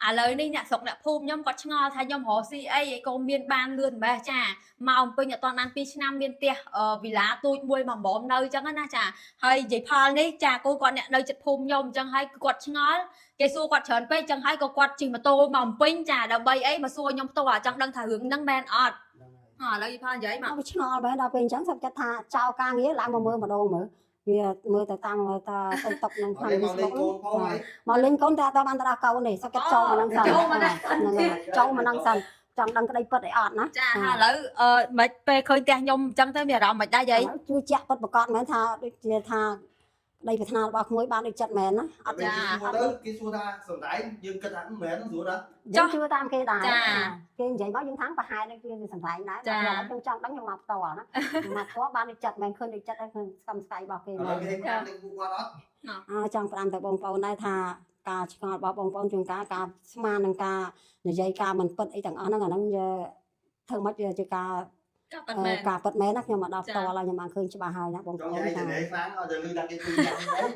ឥឡូវនេះអ្នកស្រុកអ្នកភូមិខ្ញុំគាត់ឆ្ងល់ថាខ្ញុំរកស៊ីអីឯកូនមានបានលឿនម៉េះចាមកពេញអត់តាន់បាន2ឆ្នាំមានផ្ទះវីឡាទូចមួយមួយបំនៅអញ្ចឹងណាចាហើយយាយផលនេះចាគូគាត់អ្នកនៅចិត្តភូមិខ្ញុំអញ្ចឹងហើយគាត់ឆ្ងល់គេសួរគាត់ច្រើនពេកអញ្ចឹងហើយក៏គាត់ជិះម៉ូតូមកពេញចាដើម្បីអីមកសួរខ្ញុំផ្ទាល់ចង់ដឹងថារឿងហ្នឹងមែនអត់ឥឡូវយាយផលនិយាយមក វាឆ្ងល់បែរដល់ពេលអញ្ចឹងសុខចិត្តថាចោលការងារឡើងមកមើលម្ដងមើលវាមើលទៅតាមទៅតុកក្នុងខាង មកលេងកូនផងហើយ មកលេងកូនតែអត់បានទៅដល់កូនទេសុខចិត្តចូលមកនឹងសិន ចូលមកនឹងសិន ចូលមកនឹងសិនចង់ដឹងក្តីពិតអីអត់ណា ចាហើយឥឡូវអឺមិនពេលឃើញផ្ទះខ្ញុំអញ្ចឹងទៅមានអារម្មណ៍មិនដែរយាយ ជួយជាក់ពិតប្រកបមែនថាដូចជាថាក្តីប្រាថ្នារបស់ក្មួយបានដូចចិត្តមែនណាអត់ ចាទៅគេសួរថាសំដែងយើងគិតថាមិនមែនស្រួលណា យើងជឿតាមគេដែរគេនិយាយមកយើងថាប្រហែលដូចជាសំដែងដែរតែខ្ញុំចង់ដឹងខ្ញុំមកផ្ទាល់ណាមកផ្ទាល់បានដូចចិត្តមែនឃើញដូចចិត្តហើយឃើញស្កំស្កៃរបស់គេ មែនគេផ្ដាំទៅពួកគាត់អត់ អើចង់ផ្ដាំទៅបងប្អូនដែរថាការឆ្ងល់របស់បងប្អូនជួនកាលការស្មាននឹងការនិយាយការមិនពិតអីទាំងអស់ហ្នឹងអាហ្នឹងយើធ្វើម៉េចជាការ ការពិតមែន ការពិតមែនណាខ្ញុំមកដល់ផ្ទាល់ហើយខ្ញុំបានឃើញច្បាស់ហើយណាបង ចង់ ប្អូន និយាយទៅខ្លាំងឲ្យតែលឺដាក់គេជួយយ៉ាងហ្នឹង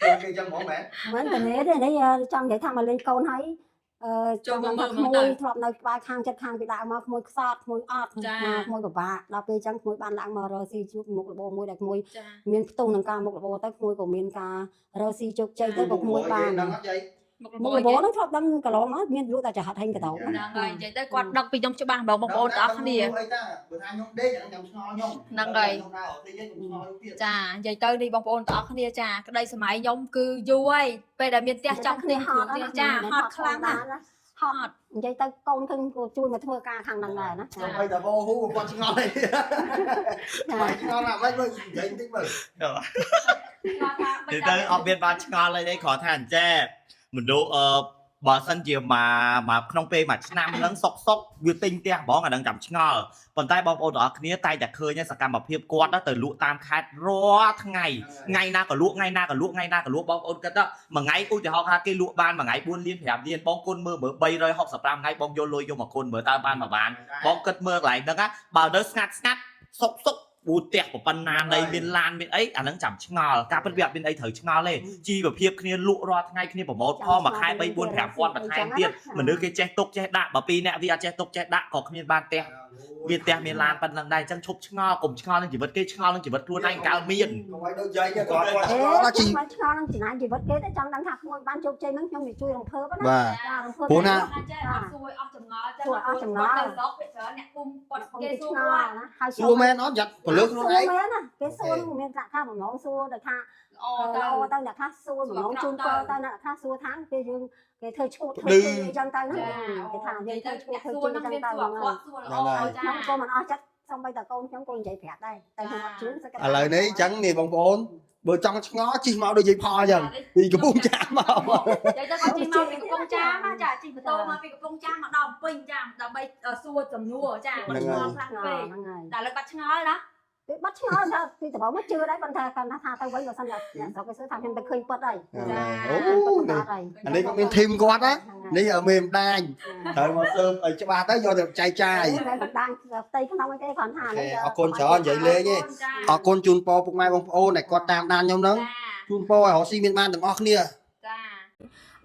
មកគេចឹងហ្មងមែន មិនតែនេះទេនេះចង់និយាយថាមកលេងកូនហើយអឺ ចូលមកមើល ក្ មកទៅ មួយធ្លាប់នៅក្បែរខាងចិត្តខាងពីដើមមកក្មួយខ្សត់ក្មួយអត់ក្មួយពិបាកដល់ពេលអញ្ចឹងក្មួយបានឡើងមករកស៊ីជួបមុខរបរមួយដែលក្មួយ ចា មានផ្ទុះនឹងការមុខរបរទៅក្មួយក៏មានការរកស៊ីជោគជ័យទៅក៏ក្មួយបាន ដឹងអត់យាយ មុខ មុខ របរ របរហ្នឹងធ្លាប់ដឹងកន្លងមកមានលក់តែចហិតហេងកដោ ហ្នឹងហើយនិយាយទៅគាត់ដឹកពីខ្ញុំច្បាស់ហ្មងបងប្អូនទាំងអស់គ្នា អីតាបើថាខ្ញុំដេកអាហ្នឹងខ្ញុំឆ្ងល់ខ្ញុំ ហ្នឹងហើយ ខ្ញុំដើរទីខ្ញុំឆ្ងល់ទៀត ចានិយាយទៅនេះបងប្អូនទាំងអស់គ្នាចាក្តីសម័យខ្ញុំគឺយូរហើយពេលដែលមានផ្ទះចង់ទិញគ្រឿងផ្ទះចាហត់ខ្លាំងណាស់ ហត់និយាយទៅកូនឃើញក៏ជួយមកធ្វើការខាងហ្នឹងដែរណា ខ្ញុំឲ្យតែបោហ៊ូគាត់ឆ្ងល់ហើយ ចា ឆ្ងល់ណាស់មិនមើលនិយាយបន្តិចមើល និយាយទៅអត់មានបានឆ្ងល់អីទេគ្រាន់ថាអញ្ចេះមនុស្សអឺបើសិនជាមកមកក្នុងពេលមួយឆ្នាំហ្នឹងសុកសុកវាទិញផ្ទះហ្មងអាហ្នឹងចាំឆ្ងល់ប៉ុន្តែបងប្អូនទាំងអស់គ្នាតែងតែឃើញសកម្មភាពគាត់ទៅលក់តាមខេត្តរាល់ថ្ងៃថ្ងៃណាក៏លក់ថ្ងៃណាក៏លក់ថ្ងៃណាក៏លក់បងប្អូនគិតទៅមួយថ្ងៃឧទាហរណ៍ថាគេលក់បានមួយថ្ងៃ4លាន5លានបងគុណមើលមើល365ថ្ងៃបងយកលុយយកមកគុណមើលតើបានប្រហែលបងគិតមើលកន្លែងហ្នឹងណាបើនៅស្ងាត់ស្ងាត់សុកសុកពូផ្ទះប៉ុណ្ណានៃមានឡានមានអីអាហ្នឹងចាំឆ្ងល់ការពិតវាអត់មានអីត្រូវឆ្ងល់ទេជីវភាពគ្នាលក់រាល់ថ្ងៃគ្នាប្រម៉ូទផងមួយខែ3 4 5000បន្ថែមទៀតមនុស្សគេចេះទុកចេះដាក់បើពីរអ្នកវាអត់ចេះទុកចេះដាក់ក៏គ្មានបានផ្ទះមានផ្ទះមានឡានប៉ុណ្្នឹងដែរអញ្ចឹងឈប់ឆ្ងល់កុំឆ្ងល់នឹងជីវិតគេឆ្ងល់នឹងជីវិតខ្លួនឯងកើមានក ុំឲ្យដូចយាយគាត់គាត់ឆ្ងល់ណាជី មកឆ្ងល់នឹងចំណាយជីវិតគេទៅចង់ដឹងថាក្មួយបានជោគជ័យហ្នឹងខ្ញុំនឹងជួយរំភើបណា បាទ ចារំភើប ព្រោះណា ចេះអត់សួរអស់ចម្ងល់ សួរអស់ចម្ងល់ ទៅស្រុកភាគច្រើនអ្នកភូមិគាត់ គេ គេសួ សួរ រគាត់ ណាហើយ សួរមែនអត់យ៉ាត់ពលឹកខ្លួនឯង សួរមែនណាគេសួរនឹងមានប្រាក់ខ្លះបំណងសួរដោយថា ល្អទៅ ទៅទៅអ្នកខ្លះសួរបំណងជូនពរទៅអ្នកខ្លះសួរថាគេយើងគេធ្វើឈួតធ្វើជឿអញ្ចឹងទៅណាគេថាយើងធ្វើឈួតធ្វើ សួ ជឿអ រនឹង ញ្ចឹង មាន ទៅ សួរអក្រក់សួរល្អចា ខ្ញុំក៏មិនអស់ចិត្តសំបីតកូនខ្ញុំក៏និយាយប្រាប់ដែរតែខ្ញុំអត់ជឿស ឥឡូវនេះអញ្ចឹងនេះបងប្អូនបើចង់ឆ្ងល់ជិះមកដូចយាយផលអញ្ចឹងពីកំពង់ចាមមក និយាយទៅគាត់ជិះមកពីកំពង់ចាមចាជិះម៉ូតូមកពីកំពង់ចាមមកដល់ពេញចាដើម្បីសួរចំនួរចាគាត់ឆ្ងល់ខ្លាំងពេក ហ្នឹងហើយ តែលើបាត់ឆ្ងល់ណា គេបាត់ឆ្ងល់ថាពីដំបូងមកជឿដែរប៉ុន្តែគាត់ថាទៅវិញបើសិនជាអ្នកស្រុកគេសួរថាខ្ញុំទៅឃើញពិតហើយ អូ ពិតហើយ អានេះក៏មានធីមគាត់ណានេះមេម្ដាញត្រូវមកសើបឲ្យច្បាស់ទៅយកទៅចែកចាយ តែបណ្ដាញផ្ទៃក្នុងអីគេគ្រាន់ថានេះ អរគុណច្រើននិយាយលេងទេអរគុណជូនពរពុកម៉ែបងប្អូនដែលគាត់តាមដានខ្ញុំហ្នឹងជូនពរឲ្យរកស៊ីមានបានទាំងអស់គ្នា ចា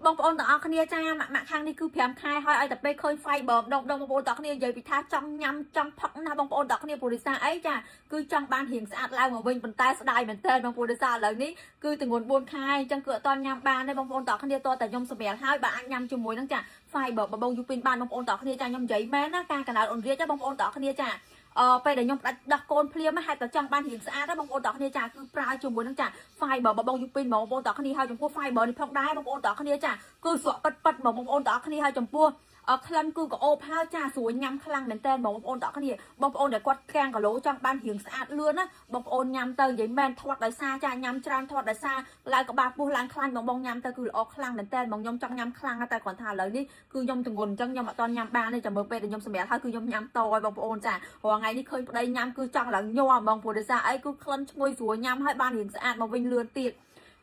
បងប្អូនទាំងអស់គ្នាចាម៉ាក់ម៉ាក់ខាងនេះគឺ5ខែហើយឲ្យតែពេលឃើញ fiber ម្ដងម្ដងបងប្អូនទាំងអស់គ្នានិយាយពីថាចង់ញ៉ាំចង់ផឹកណាស់បងប្អូនទាំងអស់គ្នាព្រោះដោយសារអីចាគឺចង់បានរៀងស្អាតឡើងមកវិញប៉ុន្តែស្ដាយមែនតើបងប្អូនដោយសារឥឡូវនេះគឺទម្ងន់4ខែអញ្ចឹងគឺអត់ទាន់ញ៉ាំបានទេបងប្អូនទាំងអស់គ្នាតតែខ្ញុំសម្រាលហើយបើអាចញ៉ាំជាមួយនឹងចា fiber បបងយូពីនបានបងប្អូនទាំងអស់គ្នាចាខ្ញុំនិយាយមែនណាការកណ្ដាលអូនរាជបងប្អូនទាំងអស់គ្នាចាអឺពេលដែលខ្ញុំផ្ដាច់ដោះកូនភ្លាមហេតុតែចង់បានរៀងស្អាតណាបងប្អូនទាំងគ្នាចាគឺប្រើជាមួយនឹងចា fiber បបងយូពីនបងប្អូនទាំងគ្នាហើយចំពោះ fiber នេះផងដែរបងប្អូនទាំងគ្នាចាគឺស្រក់ប៉ិតប៉ិតបងប្អូនទាំងគ្នាហើយចំពោះក្លិនគឺក្អូបហើយចាស្រួលញ៉ាំខ្លាំងមែនតើបងប្អូនទាំងគ្នាបងប្អូនដែលគាត់កាំងគីឡូចង់បានរៀងស្អាតលឿនណាបងប្អូនញ៉ាំទៅនិយាយមែនធាត់ដោយសារចាញ៉ាំច្រើនធាត់ដោយសារឡើងក្បាលពោះឡើងខ្លាញ់បងបងញ៉ាំទៅគឺល្អខ្លាំងមែនតើបងខ្ញុំចង់ញ៉ាំខ្លាំងតែគ្រាន់ថាឥឡូវនេះគឺខ្ញុំទងន់អញ្ចឹងខ្ញុំអត់ទាន់ញ៉ាំបានទេចាំមើលពេលដែលខ្ញុំសម្រាប់ហើយគឺខ្ញុំញ៉ាំតឲ្យបងប្អូនចារាល់ថ្ងៃនេះឃើញប្តីញ៉ាំគឺចង់ឡើងញ័រហ្មងព្រោះដោយសារអីគឺក្លិនឈ្ងុយស្រួលញ៉ាំហើយបានរៀងស្អាតមកវិញលឿនទៀត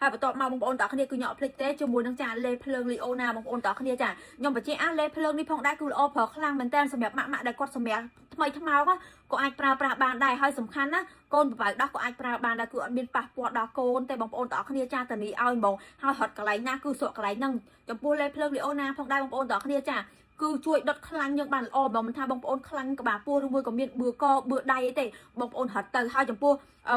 ហើយបន្ទាប់មកបងប្អូនទាំងគ្នាគឺខ្ញុំអត់ភ្លេចទេជាមួយនឹងចាលេភ្លើងលីអូណាបងប្អូនទាំងគ្នាចាខ្ញុំបញ្ជាក់អាលេភ្លើងនេះផងដែរគឺល្អប្រើខ្លាំងមែនតើសម្រាប់ម៉ាក់ម៉ាក់ដែលគាត់សម្រាប់ថ្មីថ្មោងក៏អាចប្រើប្រាស់បានដែរហើយសំខាន់ណាកូនបបៅដោះក៏អាចប្រើបានដែរគឺអត់មានប៉ះពាល់ដល់កូនទេបងប្អូនទាំងគ្នាចាតានីឲ្យហ្មងហើយហត់កន្លែងណាគឺស្រកកន្លែងហ្នឹងចំពោះលេភ្លើងលីអូណាផងដែរបងប្អូនទាំងគ្នាចាគឺជួយដុតខ្លាញ់យើងបានល្អបើមិនថាបងប្អូនខ្លាញ់ក្បាលពោះឬមួយក៏មានបឿកបឿដៃអីទេបងប្អូនហត់ទៅហើយចំពោះ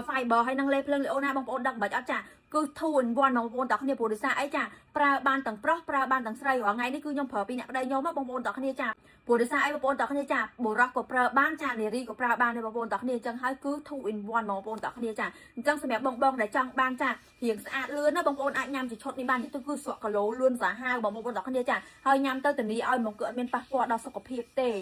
fiber ហើយនឹងលេភ្លើងលីអូណាបងប្អូនដឹងមិនអត់ចាគឺ2 in 1បងប្អូនទាំងគ្នាព្រោះដោយសារអីចាប្រើបានទាំងប្រុសប្រើបានទាំងស្រីរាល់ថ្ងៃនេះគឺខ្ញុំប្រើពីអ្នកប្តីខ្ញុំបងប្អូនទាំងគ្នាចាព្រោះដោយសារអីបងប្អូនទាំងគ្នាចាបុរសក៏ប្រើបានចានារីក៏ប្រើបានដែរបងប្អូនទាំងគ្នាអញ្ចឹងហើយគឺ2 in 1បងប្អូនទាំងគ្នាចាអញ្ចឹងសម្រាប់បងបងដែលចង់បានចារៀងស្អាតលឿនណាបងប្អូនអាចញ៉ាំជាឈុតនេះបានទៅគឺស្រក់គីឡូលឿនសាហាវបងប្អូនទាំងគ្នាចាហើយញ៉ាំទៅធានាឲ្យមកគឺអត់មានប៉ះពាល់ដល់សុខភាពទេ។